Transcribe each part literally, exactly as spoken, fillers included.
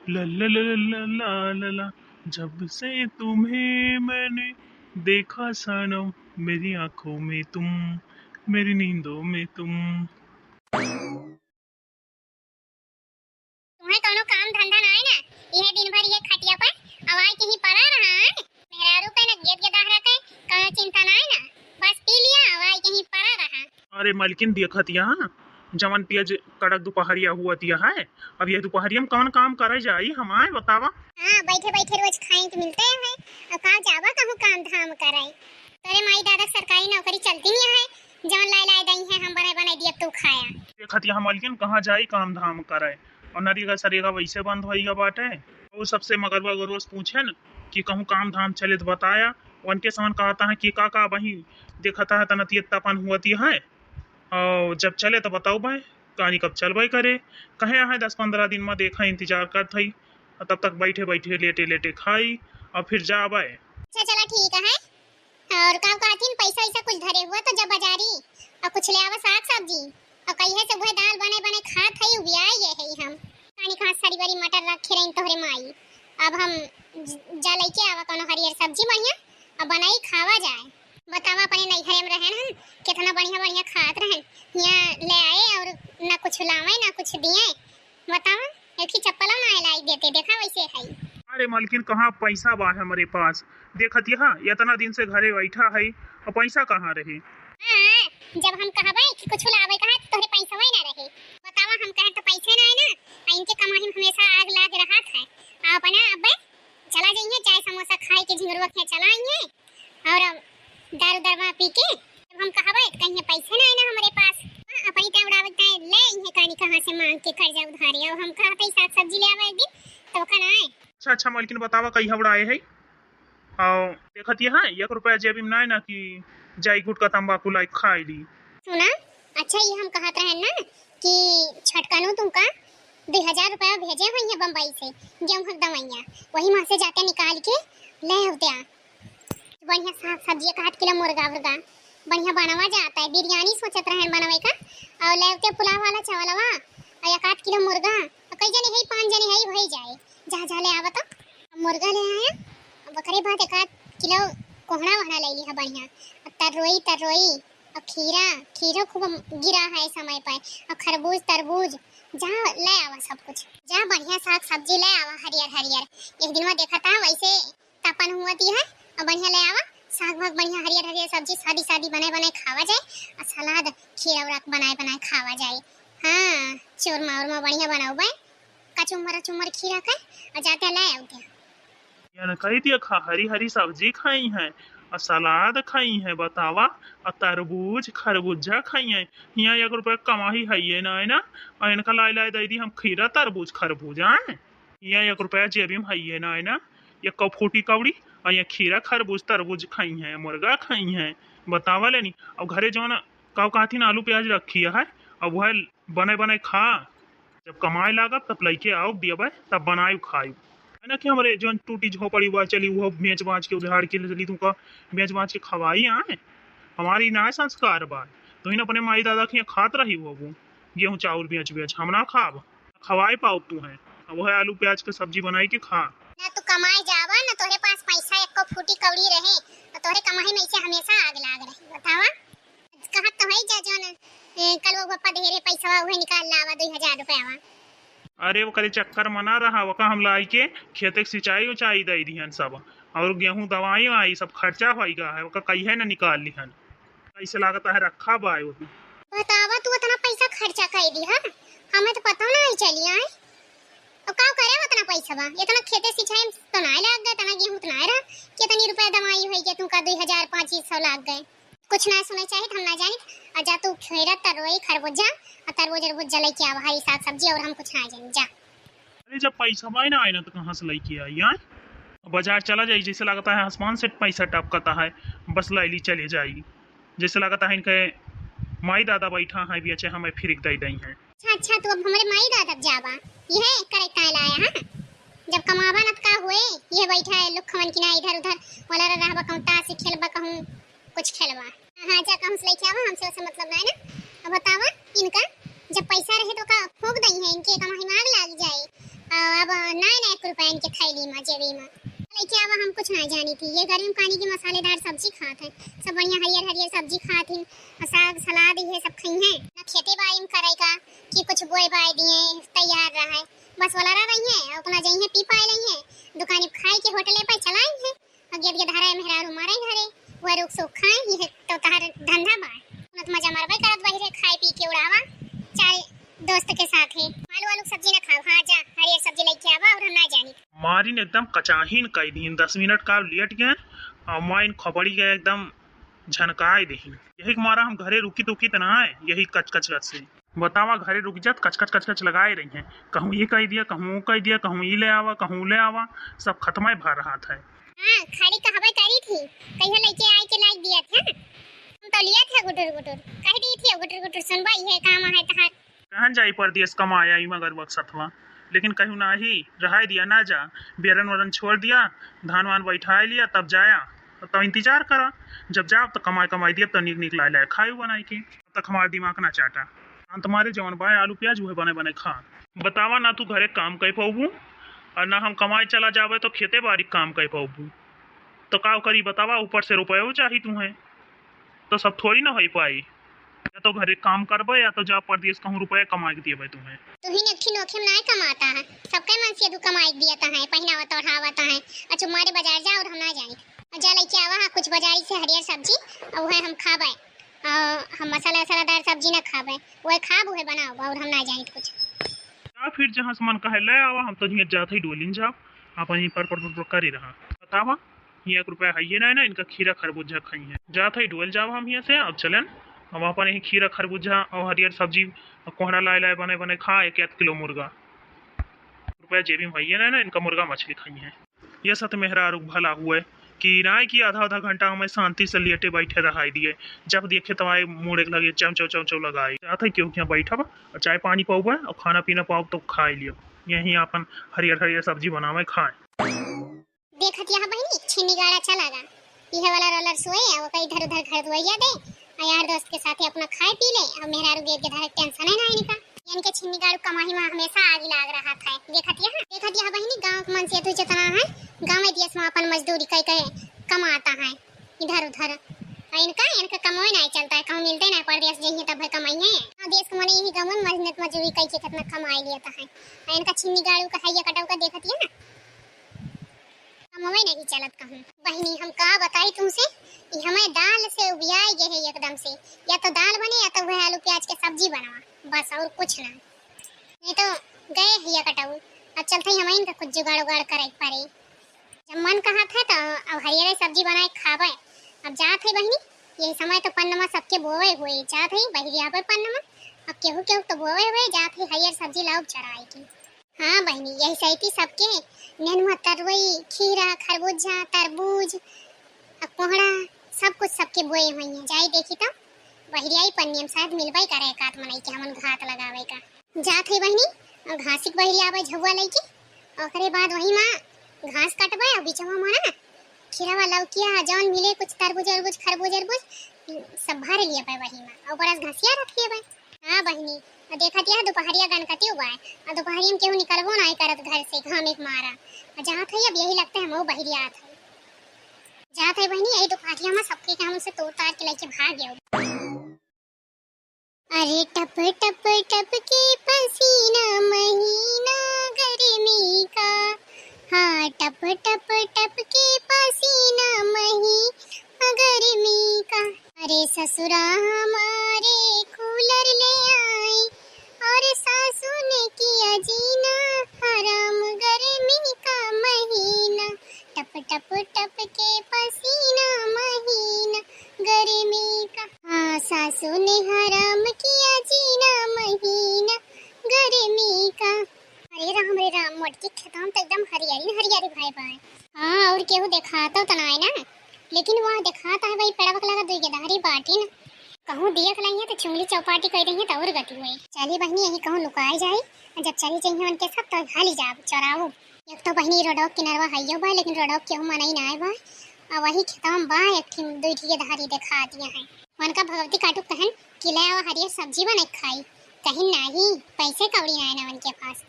ला ला ला ला ला ला ला, जब से तुम्हें मैंने देखा सनम, मेरी आंखों में तुम, मेरी नींदों में तुम। तुम्हें कौनो काम धंधा ना है ना, यह दिन भर ये खटिया पर अवाई कहीं पड़ा रहा है। मेहरारू के ना गेद गेदाह रखे, कौनो चिंता ना है ना, बस पी लिया, अवाई कहीं पड़ा रहा। अरे मलकिन, देखत यहाँ जवन तेज कड़क दुपहरिया हुआ दिया है, अब यह दुपहरिया में कौन काम करे जाई हमारे, बतावा? हाँ, बैठे बैठे रोज खाए के मिलते हैं, अब का जावा कहूँ काम धाम करे? तोरे माई दादा के सरकारी नौकरी चलती नहीं है, जवन लाए लाए दई है हम बनाए बनाए दिया तू खाया। देखत यहाँ मलकिन कहाँ जाई काम धाम करे, और नरेगा सरेगा वैसे बंद होइगा बाटे। और सबसे मगरवा गरवा से पूछे न कि कहूँ काम धाम चले तो बताया, उनके समन कहता है कि का का बही देखता है तना तियत्तापन हुआ ती है, और जब चले तो बताओ भाई, कहानी कब चलबे करे, कहे है दस पन्द्रह दिन में देखा इंतजार करत हई, और तब तक बैठे बैठे लेटे लेटे खाई और फिर जाबे। अच्छा चला ठीक है, और का कहथिन पैसा वैसा कुछ धरे हुआ तो जब बाजारी और कुछ ले आवा साग सब्जी, और कहिए से वह दाल बने बने खात हई, उबिया ये है हम। पानी कहाँ सड़ी बड़ी मटर रखे रही तोहरे माई, अब हम ज-, जा लेके आवा कोनो हरियर सब्जी बढ़िया, अब बनाई खावा जाए। बतावा अपने नैहरे में रहन हम, कितना बढ़िया बढ़िया खात रहन, यहाँ ले आए और ना कुछ लावे ना कुछ दिए। बतावा, एक ही चप्पल ना लाई देते, देखा वैसे है। अरे मलकिन, कहाँ पैसा बा हमरे पास? देखत यहाँ इतना दिन से घरे बैठा है, और पैसा कहाँ रहे? हाँ, जब हम कहबे कि कुछ लावे कहा तो तोहरे पैसा ना रहे। बतावा, हम कहे तो पैसे ना है ना, आ इनके कमाई में हमेशा आग लाग रहत है। आ अपना अब चला जाइए, चाय समोसा खाए के झिंगरुआ के चला आइए। और दारू दरवा पी के जब हम कहबे तो कहिए पैसे ना है ना हमरे पास। हाँ, अपनी टाइम उड़ावे के टाइम ले इहे कहानी कहाँ से मांग के कर्जा उधारी, और हम कहते ही साग सब्जी ले आवे एक दिन तो का ना है। अच्छा अच्छा मलकिन, बतावा कई हवड़ा आए है? और देखत ये है एक रुपया जेबी में ना है ना कि जाई गुटका तंबाकू लाई खाई ली। सुना, अच्छा ये हम कहत रहे ना कि छटकनू तुमका दो हजार रुपया भेजे हुई है बम्बई से, गेहूं के दवाइयाँ, वही में से जाके निकाल के ले होते। बढ़िया साग सब्जी, एक आध किलो मुर्गा उर्गा, बढ़िया बनावा जाता है। बिरयानी सोचत रहन बनावे का, और लेवते पुलाव वाला चावलवा, और एक आध किलो मुर्गा, और कई जने है, पाँच जने है, भई जाए। जा जा ले आवा तो। मुर्गा ले आया, अब ओकरे बाद एक आध किलो कोहड़ा वहड़ा ले लिहा बढ़िया, और तरोई तरोई, और खीरा, खीरा खूब गिरा है समय पर, और खरबूज तरबूज, जा ले आवा सब कुछ, जा बढ़िया साग सब्जी ले आवा हरियर हरियर। एक दिन में देखा था वैसे तापन हुआ दी है, और बढ़िया ले आवा साग वाग बढ़िया हरियर हरियर सब्जी सादी सादी बनाए बनाए खावा जाए, और सलाद खीरा उरा के बनाए बनाए खावा जाए। हाँ, चूरमा उरमा बढ़िया बनाओ बे, कचुम्बर चुम्बर खीरा के, और जाते ले आओ के। यार कही दिया खा, हरी हरी सब्जी खाई है और सलाद खाई है, बतावा, और तरबूज खरबूजा खाई है। यहाँ एक रुपया कमाई है ये ना, है ना, और इनका लाई लाई दे दी हम खीरा तरबूज खरबूजा है। यहाँ एक रुपया जेबी में है ये ना, है ना, ये कौ फूटी कौड़ी, और ये खीरा खरबूज तरबूज खाई है, मुर्गा खाई है, बतावा लेनी। और घरे जौन का कहथिन आलू प्याज रखी है, अब वह बने बने खा, जब कमाए लागब तब लइके आओ दियबे, तब बनाए खाई। है ना कि हमरे जौन टूटी झोपड़ी बा चली वो बेच बाच के उधार के ले चली तुमका बेच बाच के खवाई आए। हमारी ना संस्कार बा, तो इन अपने माई दादा के यहाँ खात रही हो वो गेहूं चाउर बेच बेच, हम ना खाब, खवाए पाओ तू है। अब वह आलू प्याज के सब्जी बनाई के खा। ना तू कमाए जावा ना तोहरे पास पैसा एको फूटी कौड़ी रहे, तो तोहरे कमाई में ऐसे हमेशा आग लाग रही, बतावा। कहत तो है जा जौन, ए, कल वो पप्पा दे रहे पैसा उहे निकाल लावा दो हजार रुपया। अरे ओकरे चक्कर में ना रहा, ओका हम लाई के खेते के सिंचाई उचाई दे दिहन सब, और गेहूं दवाई वाई सब खर्चा होई गा है, ओका कहिए ना निकाल लिहन। कैसे लागत है रखा बा वो। बतावा तू उतना पैसा खर्चा कर दी है, हमें तो पता ना ही चली आए। और का करे उतना पैसा बा, इतना खेते सिंचाई में तो ना लाग गए, इतना गेहूं तो ना रहा, कितनी रुपया दवाई होई गया तुमका दो हजार पाँच सौ लाग गए। कुछ ना सुने चाहिए, हम ना जानित। आ जा तू खीरा, तरोई, खरबूजा, आ तरबूज, अरबूज जले के आवा, हरी साग सब्जी, और हम कुछ ना जानी, जा। अरे जब पैसा बाय ना आए ना तो कहाँ से लेके आई, आए? बाजार चला जाई, जैसे लगता है आसमान से पैसा टपकता है, बस लैली चले जाई। जैसे लगता है इनके माई दादा बैठा है, बेचे हमें फिर दे दई है। अच्छा, अच्छा, तू अब हमरे माई दादा जाबा, यह करे ताय लाया है? जब कमाबा न त का हुए, यह बैठा है लुखवन की ना इधर उधर, वाला रहबा कहूँ ताश खेलबा, कहूँ कुछ खेलबा। हाँ, हाँ, जा कहूँ से लेके आवा, हमसे वैसे मतलब ना है ना। अब बतावा, इनका जब पैसा रहे तो का फूंक दई है, इनके कमाई में आग लाग जाए। अब नाय नाय एक रुपया इनके थैली मा, जेबी मा। लइके आवा, हम कुछ नाय जानी थी। ये गर्मी में पानी की मसालेदार सब्जी खात हैं, सब बढ़िया हरियर हरियर सब्जी खात ही, और साग सलाद ये सब खाई हैं। ना खेते बाड़ी में करे का कि कुछ बोए बाए दिए तैयार रहे, बस वाला रह रही हैं, अपना जइहे पी पाए लई हैं, दुकानी पे खाए के होटले पे चलाई हैं। अब गेद गेद हरे मेहरारू मारे घरे, वह रुक सुख खाए, ये तो तहर धंधा बा। उनत मजा मरबे करत बहिरे, खाए पी के उड़ावा, चाहे दोस्त के साथ है। आलू आलू सब्जी ना खाओ, हाँ जा, हरियर सब्जी लेके आवा और हम ना जानी। मारिन एकदम कचाहिन कई दिन, दस मिनट का लेट गए और माइन खोपड़ी के एकदम झनकाए देहिन। यही के मारा हम घरे रुकी तुकी त ना आए, यही कच कच कच से। बतावा, घरे रुक जात, कच कच कच कच लगाए रही हैं। कहूँ ये कह दिया, कहूँ वो कह दिया, कहूँ ये ले आवा, कहूँ ले आवा, सब खत्म भर रहा था। हाँ, खाली कहबे करी थी, कहियो लइके आए के लाइक दिया था। हम तो लिया था गुटुर गुटुर, कह दी थी गुटुर गुटुर सुनबा, ये काम है तहार। कहन जाई परदेस कमाए आई मगर बक्सत हुआ, लेकिन कहूँ नाही, रहाई दिया ना जा, बेरन वरन छोड़ दिया, धान वान बैठाए लिया, तब जाया, तब इंतजार करा, जब जाब तो कमाए कमाई दिया, तो निक निक लाए लाए खाए बनाए के। तक हमार दिमाग ना चाटा। अंत मारे जवन बाय आलू प्याज उहे बने बने खा। बतावा ना तू घरे काम कर पाबू और ना हम कमाए चला जाबे तो खेते बाड़ी काम कर पाबू। तो का करी बतावा, ऊपर से रुपयो चाही तुहे, तो सब थोड़ी ना हो पाई। या तो घरे काम करबे या तो जा परदेस कहूँ रुपया कमा के दिएबे तुहे। तू ही नखी नोखे में नाय कमाता है, सबके मन से तू कमाई दिया है, पहनावत ओढ़ावत है। अच्छा मारे बाजार जा और हम ना जाई, और जा लेके आवा हाँ कुछ बाजारी से हरियर सब्जी, और वह हम खाबे। आ, हम मसाला वसालादार सब्जी ना खाबे, वह खाब उहे बनाओ और हम ना जानी कुछ। या फिर जहाँ से मन कहे ले आवा, हम तो हियाँ जात ही डोलिन जाब, अपन ही पर पर पर, पर करे रहा। बतावा, हियाँ एक रुपया है ये ना, ना इनका खीरा खरबूजा खाई है। जात ही डोल जाब हम हियाँ से, अब चलन हम अपन ही खीरा खरबूजा और हरियर सब्जी और कोहड़ा लाए लाए बने बने खा एक आध किलो मुर्गा। रुपया जेबी में है ये ना, ना इनका मुर्गा मछली खाई है। ये सत मेहरारू भला हुए कि नाय कि आधा आधा घंटा हमें शांति से लेटे बैठे रहाई दिए। जब देखे तब आए मुड़े लगे, चम चम चम चम लगाए। जात है क्यों क्या बैठब और चाय पानी पाउबे और खाना पीना पाउब तो खाए लियो। यहीं अपन हरियर हरियर सब्जी बनावे खाए। देखत यहाँ बहिनी छिन्नी गाड़ा चला गा, इहे वाला रोलर सोए, वो कहीं इधर उधर घर दुआइया दे, और यार दोस्त के साथे अपना खाए पी ले, और मेहरारू गेट के धारे टेंशन है ना इनका। इनके छिन्नी गाड़ू कमाही में हमेशा आगी लाग रहा था। देखत यह, देखत यह बहिनी, गाँव के मन से तू जितना है, गाँव में देश में अपन मजदूरी कई कई कमाता है इधर उधर। और इनका, इनका कमोए नहीं चलता है, कहूँ मिलते नहीं, परदेश जाइए तब है कमाई है। हाँ, देश के मने यही गाँव में मेहनत मजदूरी कई के कितना कमाई लेता है। और इनका छिन्नी गाड़ू का है ये कटऊ का देखत यह ना, कमवे नहीं चलत कहूँ। बहिनी, हम का बताई तुमसे, ई हमें दाल से उबियाए गए है एकदम से। या तो दाल बने या तो वह आलू प्याज के सब्जी बनवा, बस और कुछ ना। नहीं तो गए है ये कटऊ, अब चलते ही हमें इनका कुछ जुगाड़ उगाड़ करे के पड़े। जब मन कहा था तो अब हरियर सब्जी बनाए खावे। अब जात है बहिनी, यही समय तो पन्नमा सबके बोवे हुए, जात है बहिरी आवे पन्नमा, अब केहू केहू तो बोवे हुए, जात है हरियर सब्जी लाओ चराए की। हाँ बहिनी, यही सैती सबके नेनुआ, तरुई, खीरा, खरबूजा, तरबूज, आ कोहड़ा, सब कुछ सबके बोए हुई हैं। जाई देखी तो बहिरियाई पन्नियम शायद मिलबई करे एकात मनई के हमन घात लगावे का। जात है बहिनी, घासिक बहिरी आवे झउआ लइके, ओकरे बाद वही माँ घास कटबे और बिचवा में ना खीरावा लौकिया जौन मिले कुछ तरबूज अरबूज खरबूज अरबूज सब भर लिए पे वही माँ और बरस घसिया रख लिए बे। हाँ बहिनी, और देखत यह दोपहरिया गनकती हुआ है, और दोपहरिया में केहू निकलबो नाई करत घर से, घाम एक मारा। और जात है अब यही लगता है, हम बहिरिया आत है। जात है बहिनी, यही दोपहरिया में सबके के हम उसे तोड़ ताड़ के लेके भाग गए। अरे टप टप टप के पसीना, महीना गर्मी का। हाँ, टप टप टप के पसीना, महीना गर्मी का। अरे ससुरा हमारे कूलर ले आई और सासू ने किया जीना हराम गर्मी का महीना। टप टप टप के पसीना महीना गर्मी का। हाँ, सासू ने हराम किया जीना महीना गर्मी का। अरे राम रे राम, मोटकी खेतवा में तो एकदम हरियारी न हरियारी भय बा। हाँ, और केहू देखाता तो ना है ना, लेकिन वह देखाता है भाई, पेड़वा के लगा दुई गदारी बाटी ना। कहूँ दिया के लाइए तो चुंगली चौपाटी कर रही है तो और गति हुई। चली बहनी, यही कहूँ लुकाए जाए, जब चली जाइए उनके साथ तो हाली जाब चोराऊ। एक तो बहनी रोडवा के किनारवा हइयो बा, लेकिन रोडवा के केहू मनई ना आए बा। आ वही खेतवा में बा एक ठिन दुई ठिके धारी देखा दिया है। उनका भगवती काटू कहन कि ले आवा हरियर सब्जी बना के खाई, कहीं नाही, पैसे कौड़ी ना है ना उनके पास।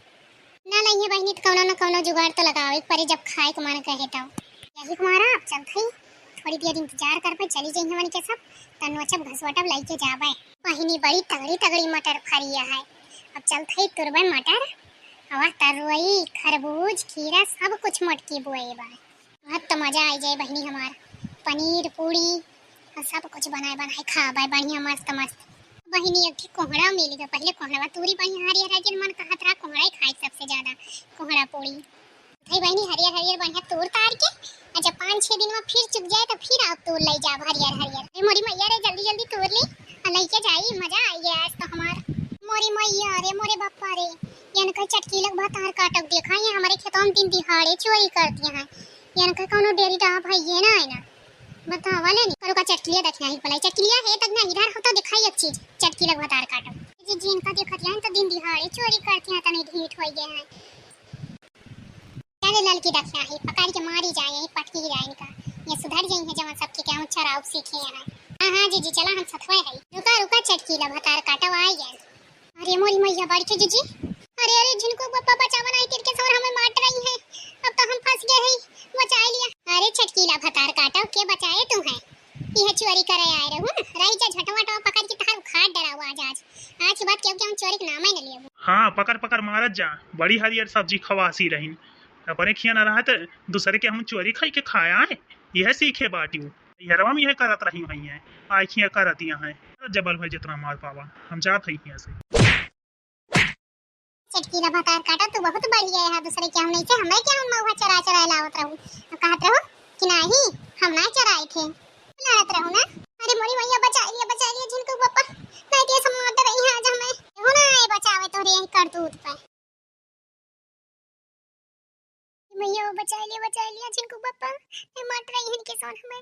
ना लइहे बहिनी, त कउनो न कउनो जुगाड़ तो लगावे के परे, जब खाए के मन कहे तब। यही के मारा अब चलत हई, थोड़ी देर इंतजार करबे, चली जइहे हमन के सब, त नोचब घसोटब लइके जाबे। बहिनी बड़ी तगड़ी तगड़ी मटर फरिया है, अब चलत हई तुरबे मटर, अवा तरोई, खरबूज, खीरा सब कुछ मोटकी बोए बा। बहुत तो मजा आई जाए बहिनी हमार, पनीर पूरी और सब कुछ बनाए बनाए खाबे बढ़िया मस्त मस्त। बहिनी एक ठे कोहड़ा मिल गए, पहले कोहड़ा तूरी बढ़िया हरियर हरियर मन कहत रहा कोहड़ा ही खाए सबसे ज्यादा, कोहड़ा पूरी। भाई बहिनी हरियर हरियर बढ़िया तूर तार के, और जब पाँच छह दिन में फिर चुक जाए तो फिर आप तूर ले जाब हरियर हरियर। अरे मोरी मैया रे, जल्दी जल्दी तूर ली और लेके जाई, मजा आई गया आज तो हमार। मोरी मैया रे, मोरे बापा रे, यनका चटकीला के भतार काटब देखा, ये हमारे खेतवा में दिन दिहाड़े चोरी कर दिया है। यनका कौनो डेरी डहा भइये ना है ना। बतावा ले नी, करो का चटकिलिया देखना ही पलाई, चटकिलिया है तक ना इधर हो तो दिखाई एक चीज, चटकीला के भतार काटब। जी, जिनका देखत यहाँ तो दिन दिहाड़े चोरी करती हैं, तनी ढीठ हो गए हैं। अरे ललकी दखिया है, पकड़ के मारी जाए, यही पटकी जाए इनका। ये सुधर जाई है जवन सबके केहू चराउब सीखे हैं। हाँ, हाँ, जीजी, चला हम सथवे है। रुका, रुका, चटकीला भतार काटब आई गए। अरे मोरी मैया, बड़के जीजी। अरे, अरे, झिनकू बप्पा बचावन आई तिरके सौर हमें मार रही है। अब तो हम फंस गए हैं, बचा लिया। अरे चटकीला भतार काटब, के बचाए तू है? यह चोरी करे आए रहू ना, रही जा झटवा टवा पकड़ के तहार उखाड़ डराऊ आज, आज। आज के बाद केहू केहू चोरी के नाम ही न लेबू। हाँ, पकड़ पकड़ मारत जा, बड़ी हरियर सब्जी खवासी रहीन। अपने खिया न रहा त दूसरे के हम चोरी खाई के खाया है, यह सीखे बाटियो। यरवा में यह करत रही हुई है, आई खिया करत यहाँ है। जबल भाई जितना मार पावा, हम जात है यहाँ से। चटकीला भतार काटा, तू बहुत बढ़िया है, दूसरे के हम नहीं से, हमें क्या हम महुआ चरा चरा लावत रहू, तो कहत रहू कि नहीं, हम ना चराए थे, लावत रहू ना। अरे मोरी मैया, बचा लिया, बचा लिया झिनकू बप्पा, नहीं तो ये सब मार रही है आज हमें। हो ना, ये बचावे तोरे यही करतूत पे। मैया, बचा लिया, बचा लिया झिनकू बप्पा, ये मार रही है इनके साथ हमें।